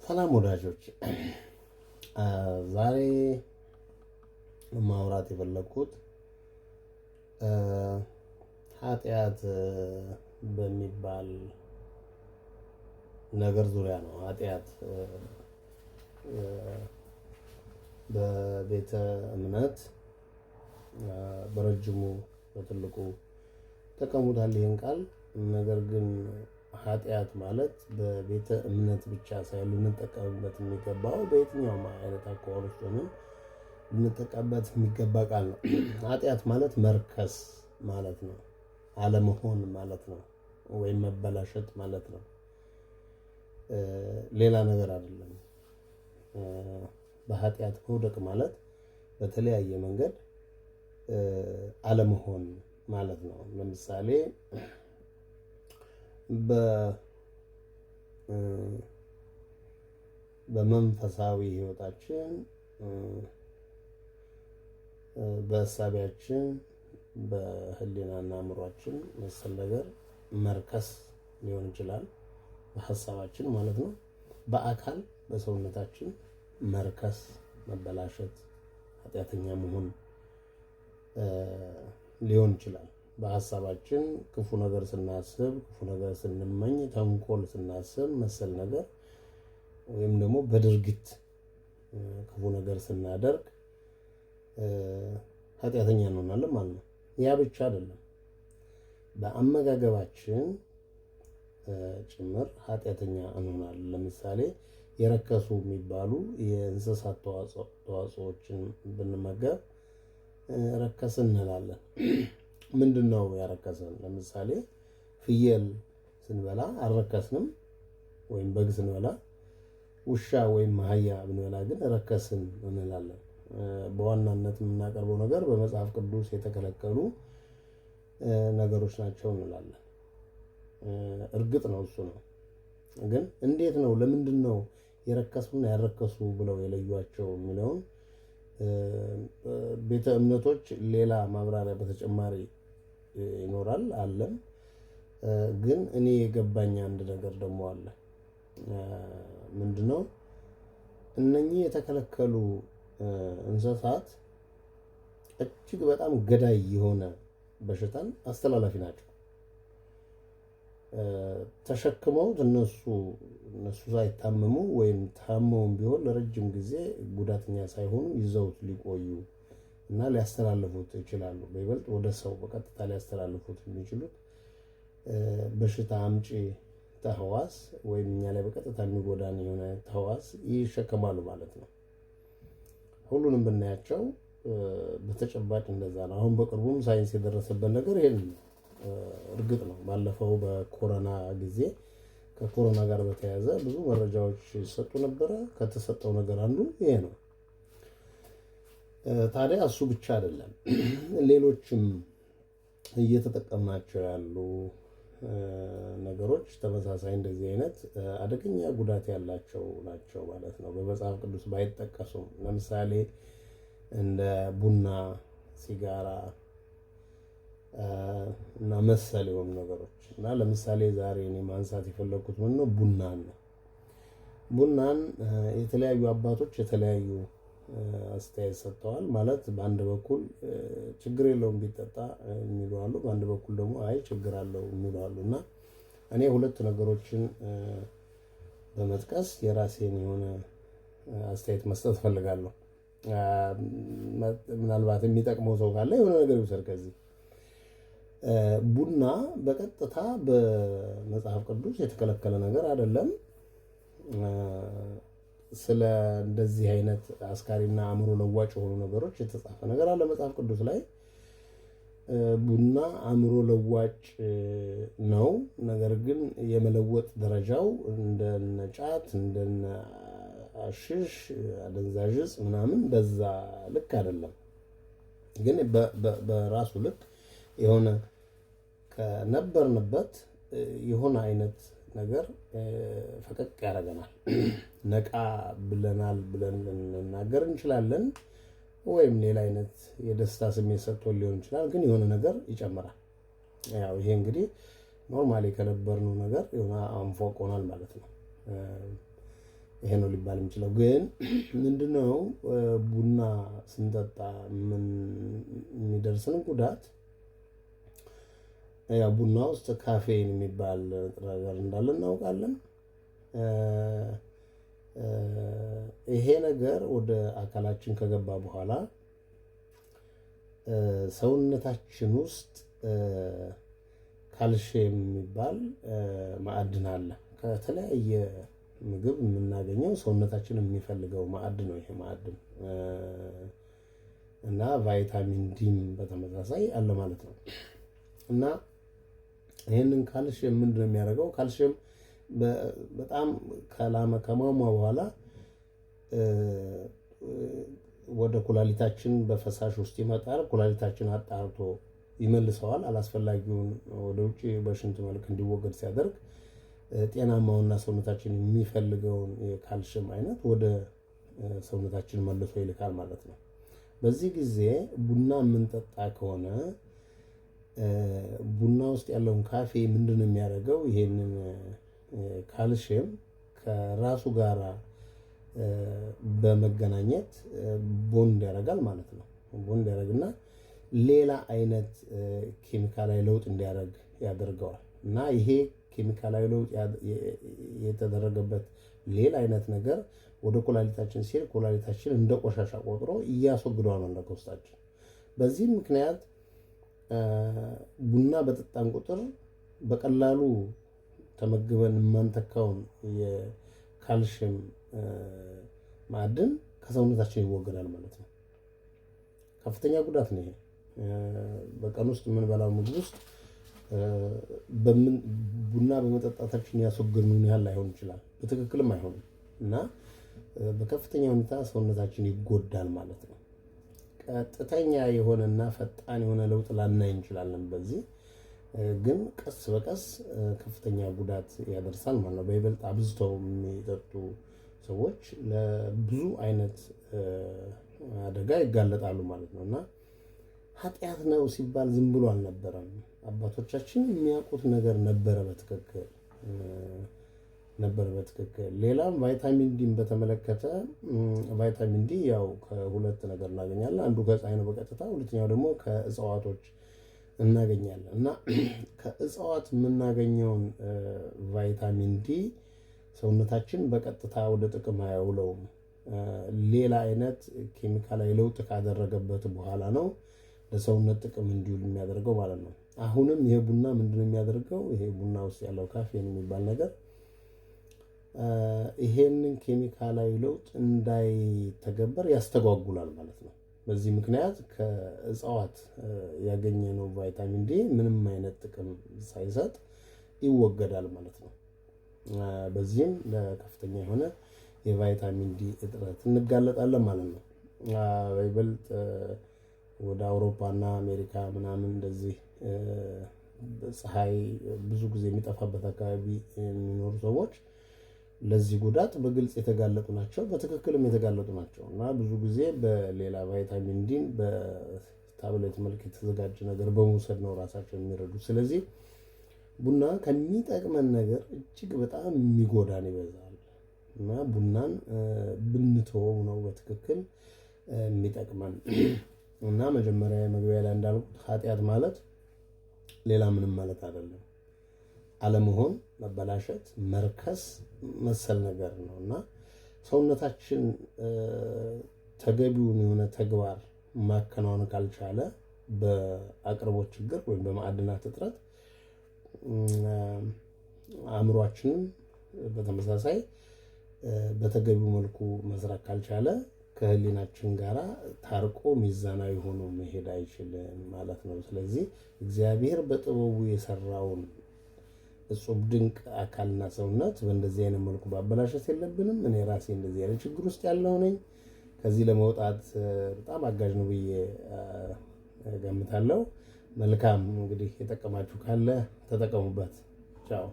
ሰላም ወዳጆች፣ ዛሬ ማውራት የፈለግኩት ኃጢአት በሚባል ነገር ዙሪያ ነው። ኃጢአት በቤተ እምነት በረጅሙ በትልቁ ተቀሙታል ይህን ቃል። ነገር ግን ኃጢአት ማለት በቤተ እምነት ብቻ ሳይሆን ልንጠቀምበት የሚገባው በየትኛውም አይነት አኳኋን ውስጥ ሆነን ልንጠቀምበት የሚገባ ቃል ነው። ኃጢአት ማለት መርከስ ማለት ነው፣ አለመሆን ማለት ነው፣ ወይም መበላሸት ማለት ነው። ሌላ ነገር አይደለም። በኃጢአት መውደቅ ማለት በተለያየ መንገድ አለመሆን ማለት ነው። ለምሳሌ በመንፈሳዊ ሕይወታችን፣ በእሳቢያችን፣ በሕሊናና አእምሯችን መሰል ነገር መርከስ ሊሆን ይችላል። በሀሳባችን ማለት ነው። በአካል በሰውነታችን መርከስ፣ መበላሸት፣ ኃጢአተኛ መሆን ሊሆን ይችላል። በሀሳባችን ክፉ ነገር ስናስብ፣ ክፉ ነገር ስንመኝ፣ ተንኮል ስናስብ መሰል ነገር ወይም ደግሞ በድርጊት ክፉ ነገር ስናደርግ ኃጢአተኛ እንሆናለን ማለት ነው። ያ ብቻ አይደለም፣ በአመጋገባችን ጭምር ኃጢአተኛ እንሆናለን። ለምሳሌ የረከሱ የሚባሉ የእንስሳት ተዋጽኦዎችን ብንመገብ ረከስን እንላለን። ምንድን ነው ያረከሰን? ለምሳሌ ፍየል ስንበላ አልረከስንም፣ ወይም በግ ስንበላ፣ ውሻ ወይም አህያ ብንበላ ግን ረከስን እንላለን። በዋናነት የምናቀርበው ነገር በመጽሐፍ ቅዱስ የተከለከሉ ነገሮች ናቸው እንላለን። እርግጥ ነው እሱ ነው። ግን እንዴት ነው፣ ለምንድን ነው የረከሱና ያረከሱ ብለው የለዩቸው የሚለውን ቤተ እምነቶች ሌላ ማብራሪያ በተጨማሪ ይኖራል አለም። ግን እኔ የገባኝ አንድ ነገር ደግሞ አለ። ምንድነው? እነኚህ የተከለከሉ እንስሳት እጅግ በጣም ገዳይ የሆነ በሽታን አስተላላፊ ናቸው። ተሸክመው እነሱ ሳይታመሙ ወይም ታመውም ቢሆን ለረጅም ጊዜ ጉዳተኛ ሳይሆኑ ይዘውት ሊቆዩ እና ሊያስተላልፉት ይችላሉ። በይበልጥ ወደ ሰው በቀጥታ ሊያስተላልፉት የሚችሉት በሽታ አምጪ ተህዋስ ወይም እኛ ላይ በቀጥታ የሚጎዳን የሆነ ተህዋስ ይሸከማሉ ማለት ነው። ሁሉንም ብናያቸው በተጨባጭ እንደዛ ነው። አሁን በቅርቡም ሳይንስ የደረሰበት ነገር ይሄን ነው። እርግጥ ነው ባለፈው በኮሮና ጊዜ ከኮሮና ጋር በተያያዘ ብዙ መረጃዎች ይሰጡ ነበረ። ከተሰጠው ነገር አንዱ ይሄ ነው። ታዲያ እሱ ብቻ አይደለም፣ ሌሎችም እየተጠቀምናቸው ያሉ ነገሮች ተመሳሳይ እንደዚህ አይነት አደገኛ ጉዳት ያላቸው ናቸው ማለት ነው። በመጽሐፍ ቅዱስ ባይጠቀሱም ለምሳሌ እንደ ቡና፣ ሲጋራ እና መሰል የሆኑ ነገሮች። እና ለምሳሌ ዛሬ እኔ ማንሳት የፈለግኩት ምንድነው? ቡናን ነው። ቡናን የተለያዩ አባቶች የተለያዩ አስተያየት ሰጥተዋል። ማለት በአንድ በኩል ችግር የለውም ቢጠጣ የሚሉ አሉ፣ በአንድ በኩል ደግሞ አይ ችግር አለው የሚሉ አሉ። እና እኔ ሁለት ነገሮችን በመጥቀስ የራሴን የሆነ አስተያየት መስጠት እፈልጋለሁ። ምናልባት የሚጠቅመው ሰው ካለ የሆነ ነገር ይውሰድ ከዚህ። ቡና በቀጥታ በመጽሐፍ ቅዱስ የተከለከለ ነገር አይደለም። ስለ እንደዚህ አይነት አስካሪና አእምሮ ለዋጭ የሆኑ ነገሮች የተጻፈ ነገር አለ መጽሐፍ ቅዱስ ላይ። ቡና አእምሮ ለዋጭ ነው። ነገር ግን የመለወጥ ደረጃው እንደነ ጫት፣ እንደነ አሽሽ፣ አደንዛዥ እጽ ምናምን በዛ ልክ አይደለም። ግን በራሱ ልክ የሆነ ከነበርንበት የሆነ አይነት ነገር ፈቀቅ ያደርገናል። ነቃ ብለናል ብለን ልንናገር እንችላለን፣ ወይም ሌላ አይነት የደስታ ስሜት ሰጥቶን ሊሆን ይችላል። ግን የሆነ ነገር ይጨምራል። ያው ይሄ እንግዲህ normally ከነበርነው ነገር የሆነ አንፏቆናል ማለት ነው። ይሄ ነው ሊባል የሚችለው። ግን ምንድነው ቡና ስንጠጣ ምን የሚደርስን ጉዳት? ያው ቡና ውስጥ ካፌን የሚባል ንጥረ ነገር እንዳለ እናውቃለን። ይሄ ነገር ወደ አካላችን ከገባ በኋላ ሰውነታችን ውስጥ ካልሽየም የሚባል ማዕድን አለ። ከተለያየ ምግብ የምናገኘው ሰውነታችን የሚፈልገው ማዕድን ነው። ይሄ ማዕድን እና ቫይታሚን ዲም በተመሳሳይ አለ ማለት ነው። እና ይህንን ካልሽየም ምንድነው የሚያደርገው? ካልሽየም በጣም ከላመ ከሟሟ በኋላ ወደ ኩላሊታችን በፈሳሽ ውስጥ ይመጣል። ኩላሊታችን አጣርቶ ይመልሰዋል። አላስፈላጊውን ወደ ውጭ በሽንት መልክ እንዲወገድ ሲያደርግ ጤናማውና ሰውነታችን የሚፈልገውን የካልሽየም አይነት ወደ ሰውነታችን መልሶ ይልካል ማለት ነው። በዚህ ጊዜ ቡና የምንጠጣ ከሆነ ቡና ውስጥ ያለውን ካፌ ምንድነው የሚያደርገው? ይሄንን ካልሽየም ከራሱ ጋራ በመገናኘት ቦንድ ያደርጋል ማለት ነው። ቦንድ ያደርግና ሌላ አይነት ኬሚካላዊ ለውጥ እንዲያደርግ ያደርገዋል። እና ይሄ ኬሚካላዊ ለውጥ የተደረገበት ሌላ አይነት ነገር ወደ ኩላሊታችን ሲሄድ ኩላሊታችን እንደ ቆሻሻ ቆጥሮ እያስወግደዋል ማለት ነው ከውስጣችን። በዚህ ምክንያት ቡና በጠጣን ቁጥር በቀላሉ ተመግበን የማንተካውን የካልሽየም ማዕድን ከሰውነታችን ይወገዳል ማለት ነው። ከፍተኛ ጉዳት ነው ይሄ። በቀን ውስጥ የምንበላው ምግብ ውስጥ ቡና በመጠጣታችን ያስወገድነውን ያህል ላይሆን ይችላል፣ በትክክልም አይሆንም እና በከፍተኛ ሁኔታ ሰውነታችን ይጎዳል ማለት ነው። ቀጥተኛ የሆነና ፈጣን የሆነ ለውጥ ላናይ እንችላለን። በዚህ ግን ቀስ በቀስ ከፍተኛ ጉዳት ያደርሳል ማለት ነው። በይበልጥ አብዝተው የሚጠጡ ሰዎች ለብዙ አይነት አደጋ ይጋለጣሉ ማለት ነው። እና ኃጢአት ነው ሲባል ዝም ብሎ አልነበረም። አባቶቻችን የሚያውቁት ነገር ነበረ በትክክል ነበር በትክክል። ሌላም ቫይታሚን ዲን በተመለከተ ቫይታሚን ዲ ያው ከሁለት ነገር እናገኛለን። አንዱ ከፀሐይ ነው በቀጥታ፣ ሁለተኛው ደግሞ ከእጽዋቶች እናገኛለን። እና ከእጽዋት የምናገኘውን ቫይታሚን ዲ ሰውነታችን በቀጥታ ወደ ጥቅም አያውለውም። ሌላ አይነት ኬሚካላዊ ለውጥ ካደረገበት በኋላ ነው ለሰውነት ጥቅም እንዲውል የሚያደርገው ማለት ነው። አሁንም ይሄ ቡና ምንድነው የሚያደርገው? ይሄ ቡና ውስጥ ያለው ካፌን የሚባል ነገር ይሄንን ኬሚካላዊ ለውጥ እንዳይተገበር ያስተጓጉላል ማለት ነው። በዚህ ምክንያት ከእጽዋት ያገኘነው ቫይታሚን ዲ ምንም አይነት ጥቅም ሳይሰጥ ይወገዳል ማለት ነው። በዚህም ለከፍተኛ የሆነ የቫይታሚን ዲ እጥረት እንጋለጣለን ማለት ነው። ይበልጥ ወደ አውሮፓና አሜሪካ ምናምን እንደዚህ ፀሐይ ብዙ ጊዜ የሚጠፋበት አካባቢ የሚኖሩ ሰዎች ለዚህ ጉዳት በግልጽ የተጋለጡ ናቸው፣ በትክክልም የተጋለጡ ናቸው። እና ብዙ ጊዜ በሌላ ቫይታሚን ዲን በታብሌት መልክ የተዘጋጀ ነገር በመውሰድ ነው ራሳቸው የሚረዱ። ስለዚህ ቡና ከሚጠቅመን ነገር እጅግ በጣም የሚጎዳን ይበዛል። እና ቡናን ብንተወው ነው በትክክል የሚጠቅመን። እና መጀመሪያ መግቢያ ላይ እንዳልኩት ኃጢአት ማለት ሌላ ምንም ማለት አይደለም። አለመሆን፣ መበላሸት፣ መርከስ መሰል ነገር ነው። እና ሰውነታችን ተገቢውን የሆነ ተግባር ማከናወን ካልቻለ በአቅርቦት ችግር ወይም በማዕድናት እጥረት አእምሯችንም በተመሳሳይ በተገቢው መልኩ መስራት ካልቻለ ከህሊናችን ጋራ ታርቆ ሚዛናዊ ሆኖ መሄድ አይችልም ማለት ነው። ስለዚህ እግዚአብሔር በጥበቡ የሰራውን እጹብ ድንቅ አካልና ሰውነት በእንደዚህ አይነት መልኩ ማበላሸት የለብንም። እኔ ራሴ እንደዚህ አይነት ችግር ውስጥ ያለው ነኝ። ከዚህ ለመውጣት በጣም አጋዥ ነው ብዬ እገምታለሁ። መልካም እንግዲህ የጠቀማችሁ ካለ ተጠቀሙበት። ቻው።